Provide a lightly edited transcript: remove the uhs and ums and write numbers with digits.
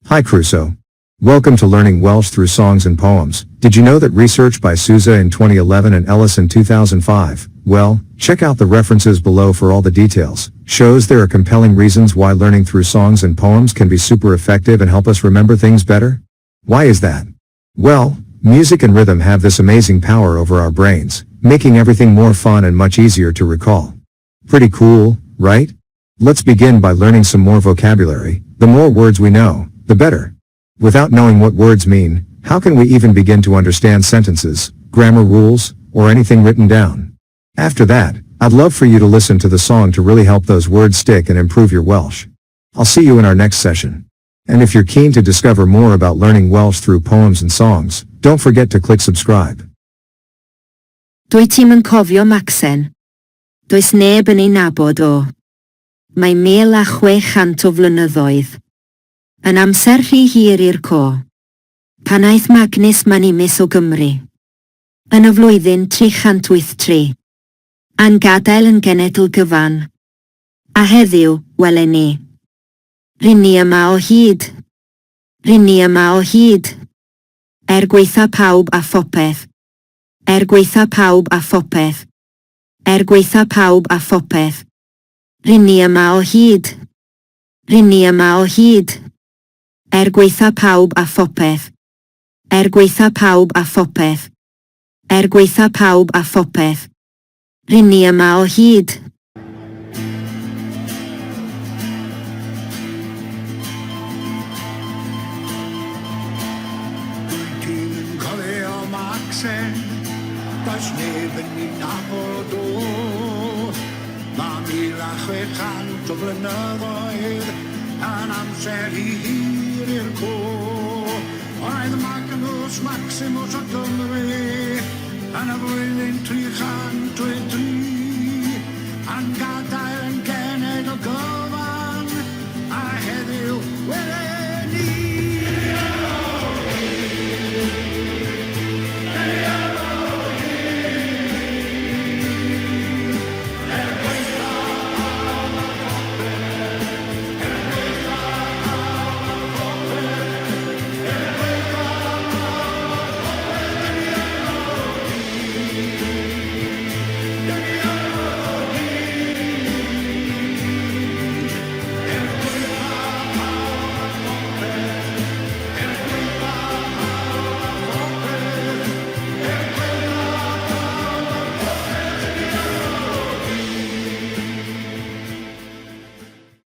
Hi Crusoe. Welcome to Learning Welsh Through Songs and Poems. Did you know that research by Souza in 2011 and Ellis in 2005, well, check out the references below for all the details, shows there are compelling reasons why learning through songs and poems can be super effective and help us remember things better? Why is that? Well, music and rhythm have this amazing power over our brains, making everything more fun and much easier to recall. Pretty cool, right? Let's begin by learning some more vocabulary. The more words we know, the better. Without knowing what words mean, how can we even begin to understand sentences, grammar rules, or anything written down? After that, I'd love for you to listen to the song to really help those words stick and improve your Welsh. I'll see you in our next session. And if you're keen to discover more about learning Welsh through poems and songs, don't forget to click subscribe. Dwyt ti'm yn cofio Macsen? Does neb yn ei nabod o. Mae 1,600 o flynyddoedd. Yn amser rhy hir i'r co. Pan aeth Magnus Manimus o Gymru. Yn y flwyddyn 383. A'n gadael yn genedl gyfan. A heddiw, wele ni. Rŷn ni yma o hyd. Rŷn ni yma o hyd. Er gwaetha pawb a phopeth. Er gwaetha pawb a phopeth. Er gwaetha pawb a phopeth. Rŷn ni yma o hyd. Rŷn ni yma o hyd. Er gwaetha pawb a phopeth. Er gwaetha pawb a phopeth. Er gwaetha pawb a phopeth. Rŷn ni yma o hyd. Dwyt ti'm yn cofio Macsen, does neb yn ei nabod o. Mae 1,600 o flynyddoedd yn amser rhy hir i'r co. Oedd Magnus Maximus o Gymru yn y flwyddyn 383, a'n gadael yn genedl gyfan, a heddiw wele.